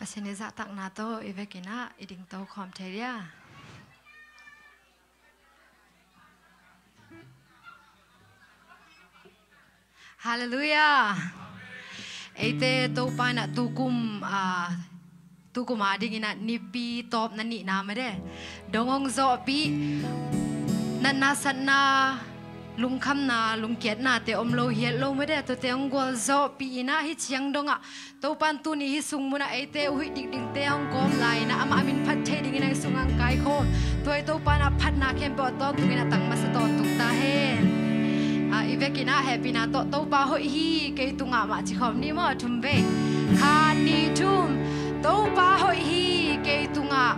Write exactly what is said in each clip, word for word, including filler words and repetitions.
Pasian i zahtakna tawh i vekin ah i dingto khawm thei dia? Halleluiah. Eite Topa in ah tukum, ah, tukum a dingin ah Nipi tawpna nihna mah de dong hong zawhpih, natna satna, lungkhamna, lungkiatnate om lo hial lo mah de, tuate hong gualzawhpih in ah hih ciang dongah Topa in tuni hih sung munah eite uh huih dikdikte hong kawm lai-in ah amah a min phat thei dingin ah hih sungah hong kaikhawm. Tua hi Topa in ah phatna khempeuh a tawntungin ah tang masa tawntung ta hen. Ah, i vekin ah hehpihna tawh Topa hoih hi kei tungah mah ci khawm ni maw, thum vei. Khat, nih, thum. Topa hoih hi kei tungah.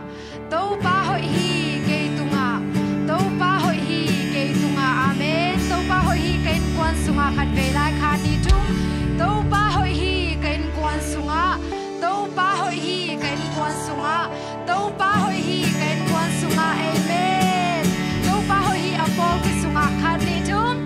Topa hoih hi kei tungah. Topa hoih hi kei tungah. Amen. Topa hoih hi ka innkuan sungah, khat vei lai, khat, nih, thum. Topa hoih hi ka innkuan sungah. Topa hoih hi ka innkuan sungah. Topa hoih hi ka innkuan sungah. Amen. Topa hoih hi a pawlpi sungah, khat, nih, thum.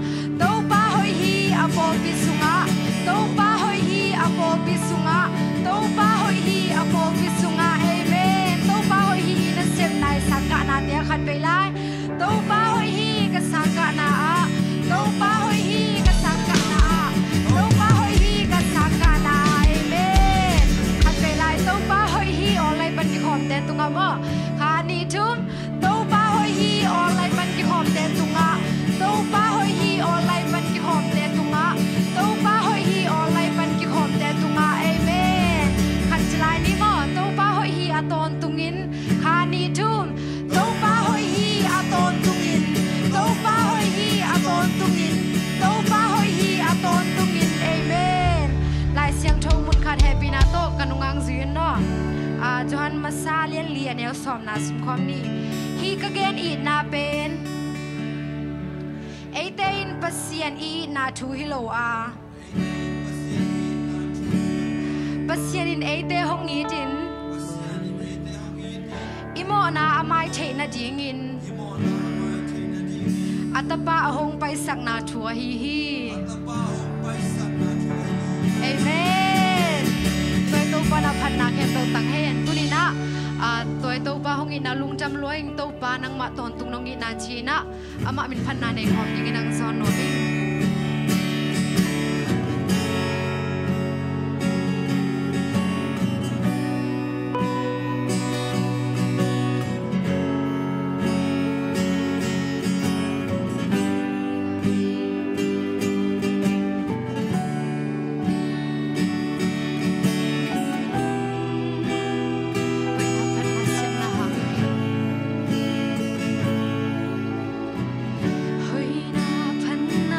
Topa hoih hi a pawlpi sungah. Topa hoih hi a pawlpi sungah. Topa hoih hi a pawlpi sungah. Amen. Topa hoih hi i nasepna, i sangkahnate ah, khat vei lai. Topa hoih hi ka sangkahna ah. Topa hoih hi ka sangkahna ah. Topa hoih hi ka sangkahna ah. Amen. Khat vei lai. Topa hoih hi online pan kikhawmte tungah maw. Khat, nih, thum. Topa hoih hi online pan kikhawmte tungah. Topa hoih hi online pan kikhawmte tungah. Topa hoih hi online pan kikhawmte tungah. Amen. Khat ci lai ni maw. Topa hoih hi a tawntungin. Khat, nih, thum. Topa hoih hi a tawntungin. Topa hoih hi a tawntungin. Topa hoih hi a tawntungin. Amen. Lai Siangtho mun khat hehpihna tawh ka nungang zui un aw. Ah, Johan Masa lian li, a neu sawmna sim khawm ni. Hih ka gen itna pen eite in Pasian i itna thu hi lo a, Pasian in eite hong itin i mawhna a mai theih nadingin a Tapa a hong paisakna thu ahi hi. Amen. Tua hi Topa in ah phatna khempeuh tang hen. Tuni in ah, ah, tua hi Topa hong itna lungdam lua ing. Topa, nangmah tawntung nong itna ci-in ah amah min phatna nei khawm dingin hong zawn nuam ing. Hoihna phatna siamna hang. Hoihna phatna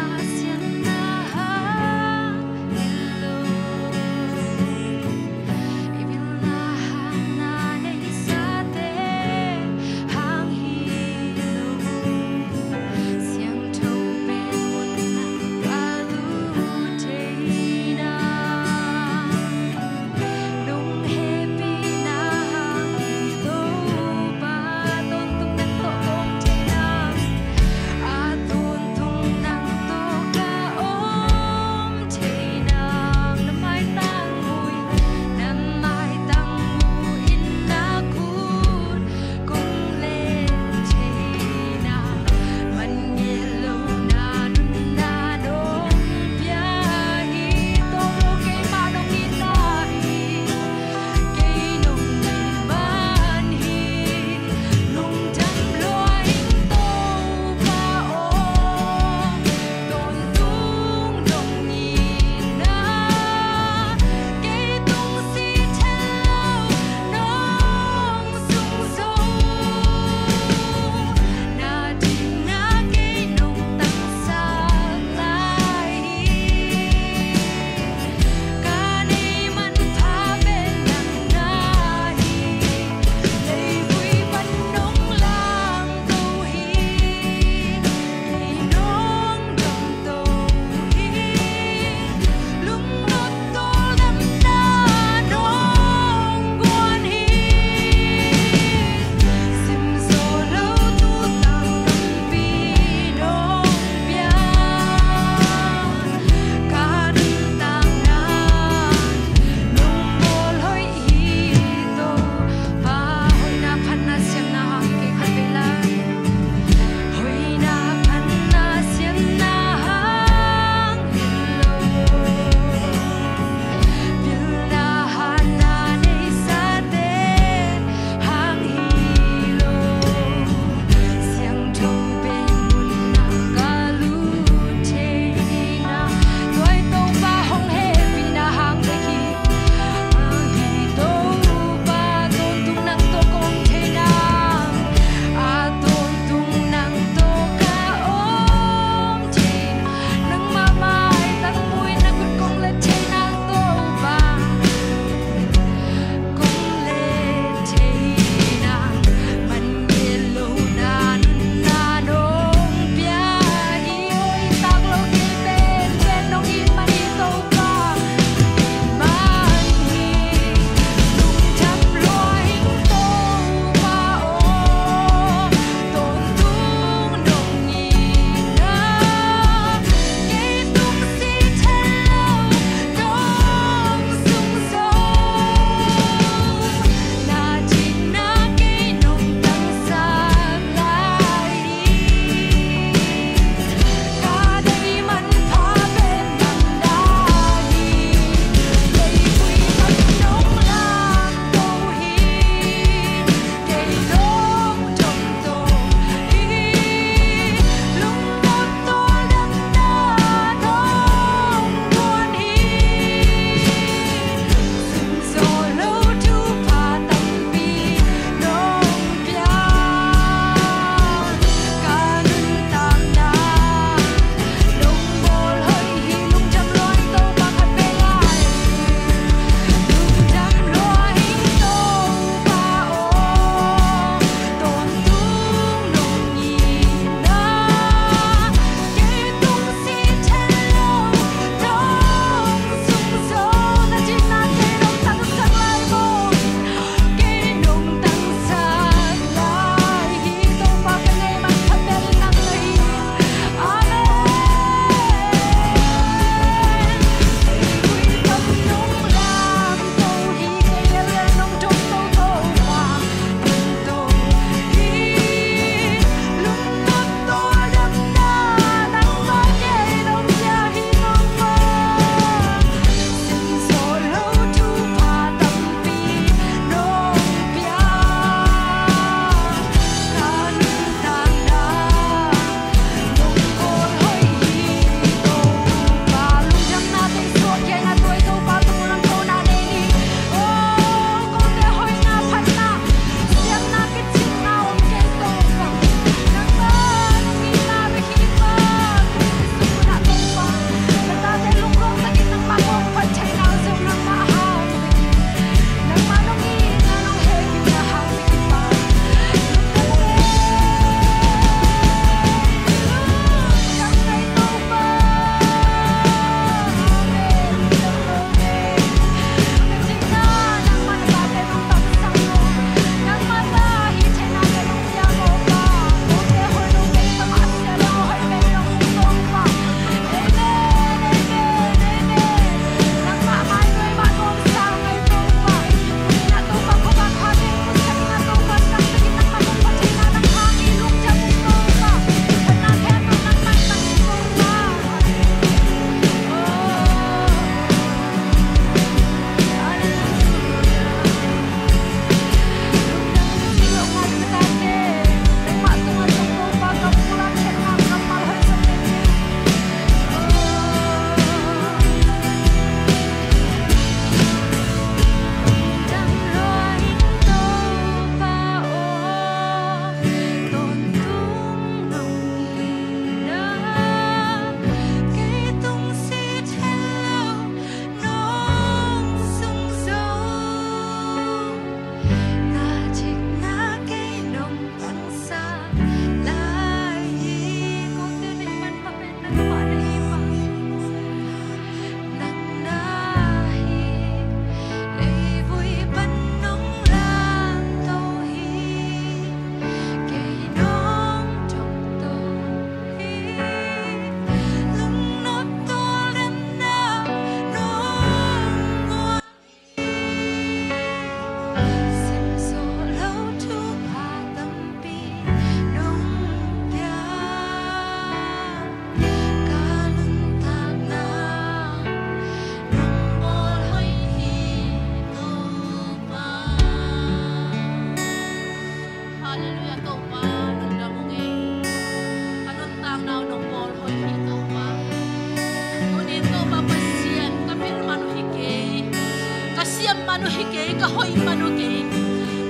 man uh kei.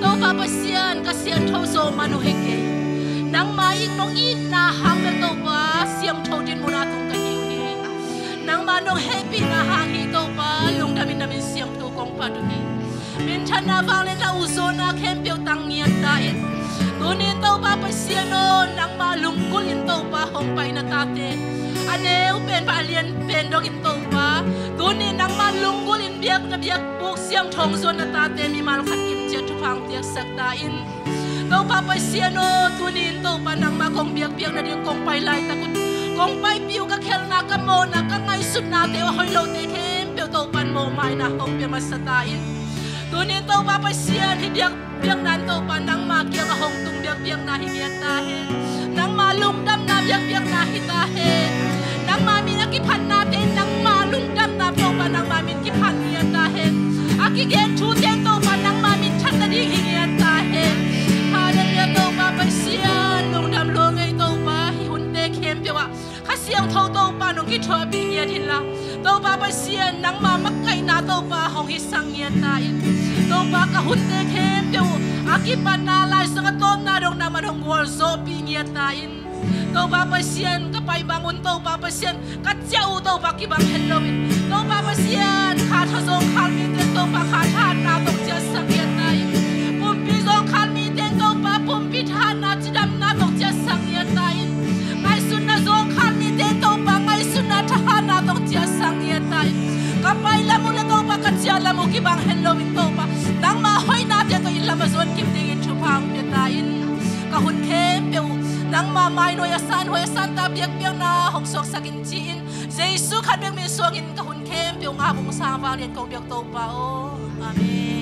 Topa Pasian, ka siangtho zo man uh hi kei. Nangma in nong itna hang bek Topa siangtho dinmun ah tung ka hi uh hi. Nangma nong hehpihna hang hi Topa, lungdam in na min siangtho kong phat uh hi. Minthanna, vangliatna, ukzawhna khempeuh tang ngiat ta in. Tuni in Topa Pasian aw, nangma lunggulh in Topa hong pai na tate, a neu pen pan a lian pen dongin Topa, tuni in nangma lunggulh in biakna biakbuk siangtho hong zuan na tate mimal khat kim ciat thupha hong piaksak ta in. Topa Pasian aw, tuni in Topa nangma kong biakpiakna ding kong pai laitak un, kong paipih uh ka khelhna, ka mawhna, ka ngaihsutnate uh, a hoih lote khempeuh Topa in mawhmaina hong pia masa ta in. Tuni in Topa Pasian, hih biakpiakna in Topa nangma kiangah hong tung biakpiakna hi ngiat ta hen. Nangma lungdamna biakpiakna hi ta hen. Nangma min a kiphatnate in nangma lungdamna Topa nangma min kiphat ngiat ta hen. A kigen thute in Topa nangma minthanna ding hi ngiat ta hen. Halleluiah Topa Pasian, lungdam lua ngei Topa, hih hunte khempeuh ah Kha Siangtho Topa nong kithuahpih ngiat inla, Topa Pasian nangma makaihna Topa hong hisak ngiat ta in. Topa ka hunte khempeuh uh a kipatna, laizang a tawpna dong nangman hong gualzawhpih ngiat ta in. Topa Pasian, ka pai bang un Topa Pasian, ka ciah uh Topa kibang het loin, Topa Pasian, kha tha zawngkhal mite in Topa kha thahatna tawh ciatsak ngiat ta in. Pumpi zawngkhal mite in Topa pumpi thahatna, cidamna tawh ciatsak ngiat ta in. Ngaihsutna zawngkhal mite in Topa ngaihsutna thahatna tawh ciatsak ngiat ta in. Ka pai lam uh le Topa ka ciah lam uh kibang het loin Topa, nangma hoihnate tawh inn lam a zuan kim dingin thupha hong pia ta in. Ka hun khempeuh uh nangma mainuai a san, huai a santa biakpiakna hong suaksak in ci-in, Jesu khat bek min suangin ka hun khempeuh ngap ung, sang vanglian kong biak Topa aw. Amen.